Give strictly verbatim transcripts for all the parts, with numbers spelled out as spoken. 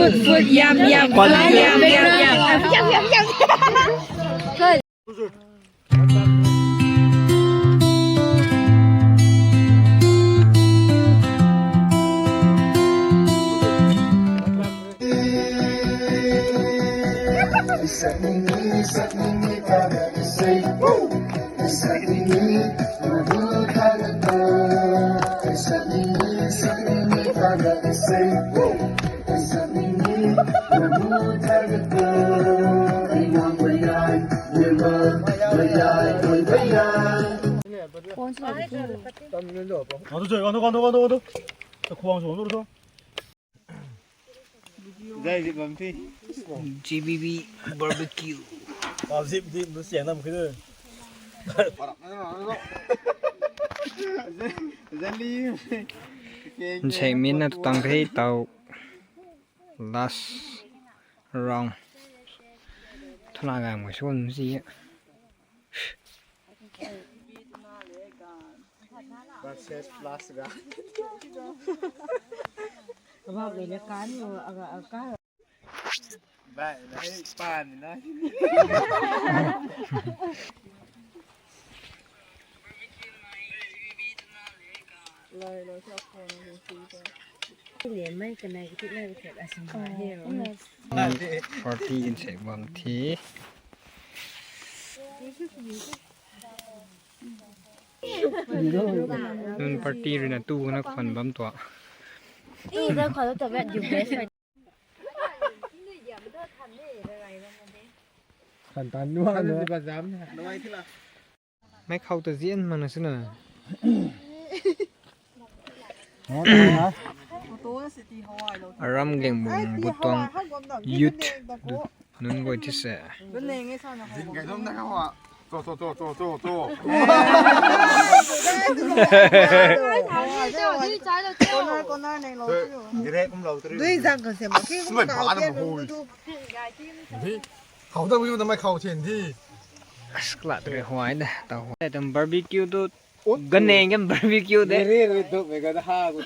Food yum yum, food yum yum yum. Yum yum yum. G B B barbecue. Nsei min na tu tang the tau last round. Thuna gang mo swan si. Versus plus ga. Kabak le kan lo aga aga. Bai, bai, pan na. Lai lo sa phone ni si ta. Ni mai kanai ki lai ka asam ba he. Party in se bam thi. Nun party rui na tu na khwan bam tua. Ih, da khwan ta bet you best friend. Khan tan nuan na. Mei khou ta zian mak na sina. Aram Glengbung Gutuang youth nunc guay ti se. Zin kai dum na kau a. To, to, to, to, to, to. Corner, corner nei lo. Direct kum lo tiri. Dui zang kan se ma ki. Sumai pa na ma hui. Hau ta wi ta mai khou chen di. As klat re huai da. Tau huai. Tum barbecue tu. Ganeng kan barbecue de. Re re duk me ga da ha gu.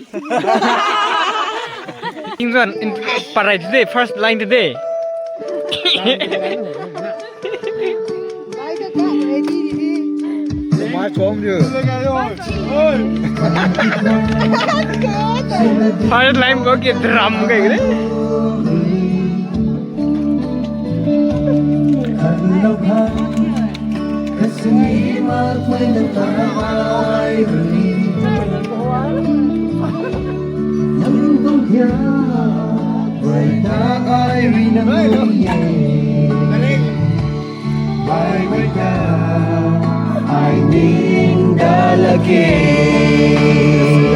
Ingzon in parai today, first line today. Mai chom ju. First line ko ke drum ke de.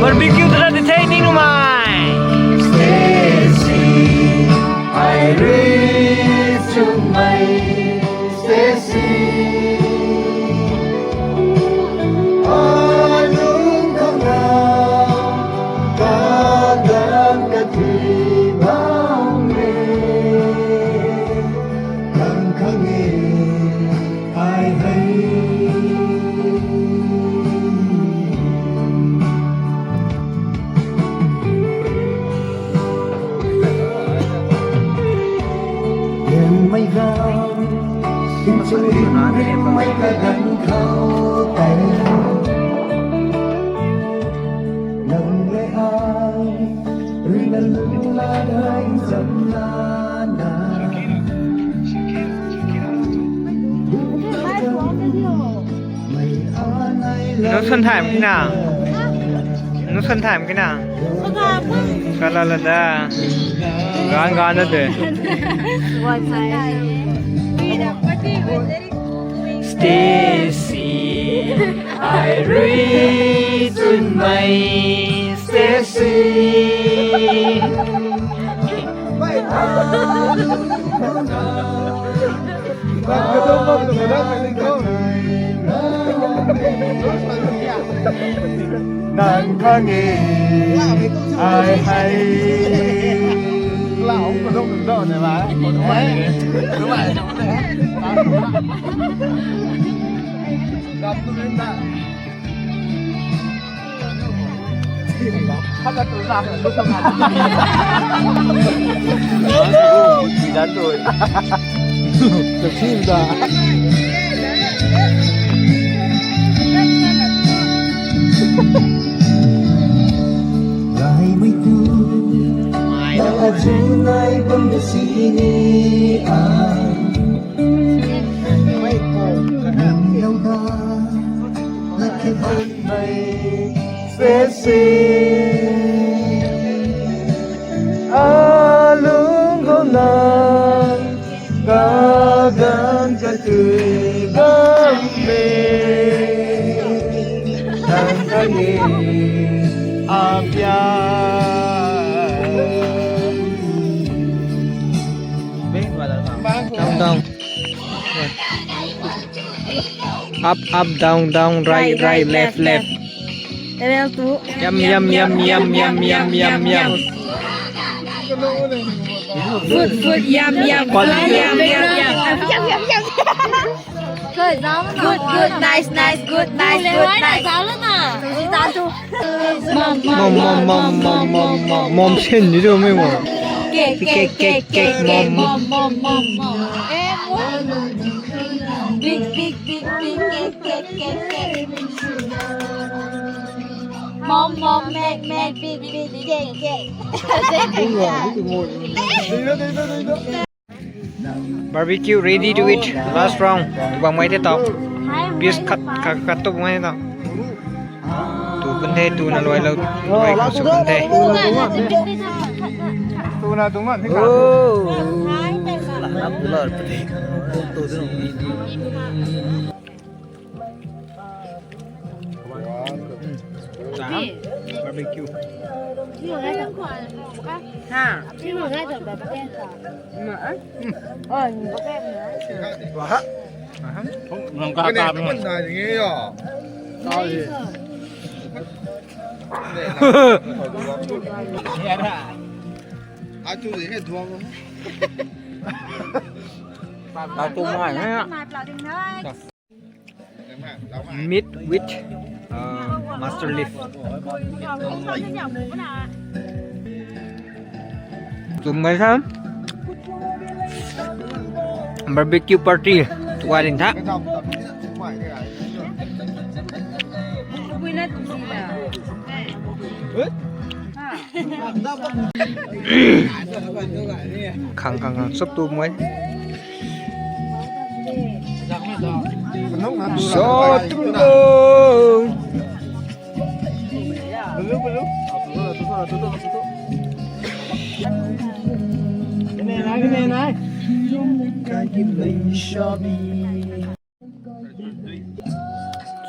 Barbecue tara di thei ning numai. Stacy, I reach to my Stacy. Anung khang na, kadan kathui bam e. Kang khang e, ai hei. Mei ram, sin chu rim rim mei kadan khou tei. Nang le ai, rui na lung la dai zam na na. Nu Suan Thaym kina. Nu Suan Thaym kina. Kala lada. Gan gan da de. Stacy, I read in my Stacy. Nang khang e, ai hei. Alung khou nang kaganv katui bam e, nang kani apia. Down, down. Up, up, down, down, right, right, left, left. Level two. Yum, yum, yum. Food, food, yum, yum. Yum, yum, yum, yum. Good, good, nice, nice, good, nice, good, nice. Mom, mom, mom, mom, mom, mom. Mom sen ni tu mei mom. Cake, cake, cake, cake, mom, mom, mom, mom, mom. Big, big, big, big, cake, cake, cake, cake. Mom, mom, make, make, big, big, cake, cake. Barbecue ready to eat. Last round. Bam mai the tau. Piece khat, khat, khat tu bam mai the tau. Tu pun the, tu na luai lou, luai khou sw pun the. Tu na tu ngan the. Oh. Barbecue. Ha. Nang ka ta mo. Ai tu ni he duang. Ta tu mai he. Meat with, uh, mustard leaf. Tum mai tha. Barbecue party. Tuai din tha. Khang, khang, khang, sop tu moi. Sop tu moi.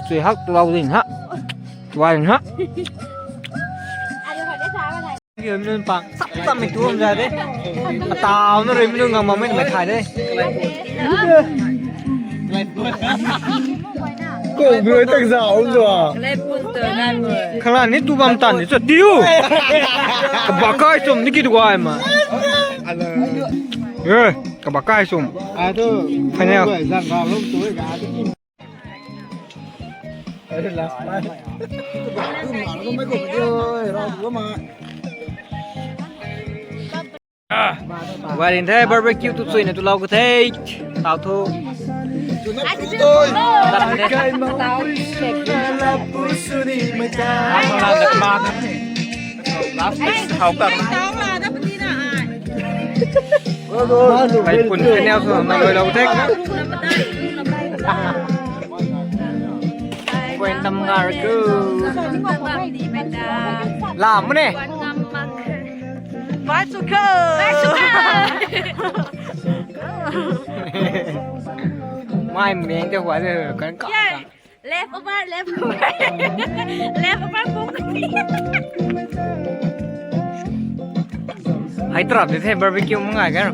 Sui hak tu lau ding ha. Tuai ding ha. Nunc pang sap sap mei tuang za de. Atau na rui mi nunc ngam mei mei thay de. Kou mi tak zau zo. Khang lan ni tu bam tan ni cho tiu. Kaba kai chum ni ki tu ai ma. Eh, kaba kai chum. Final. Guay rin the barbecue tu chuina tu lou ka the. Tau thu. Last piece khou ka. Ai pun kaniw sw na lou lou the. Kuen tam ngar ku. Lam ne. Bai su kho. Mai meng te huai le kan ka. Left over, left over. Left over, kung. Hai trap de the barbecue mangai kan.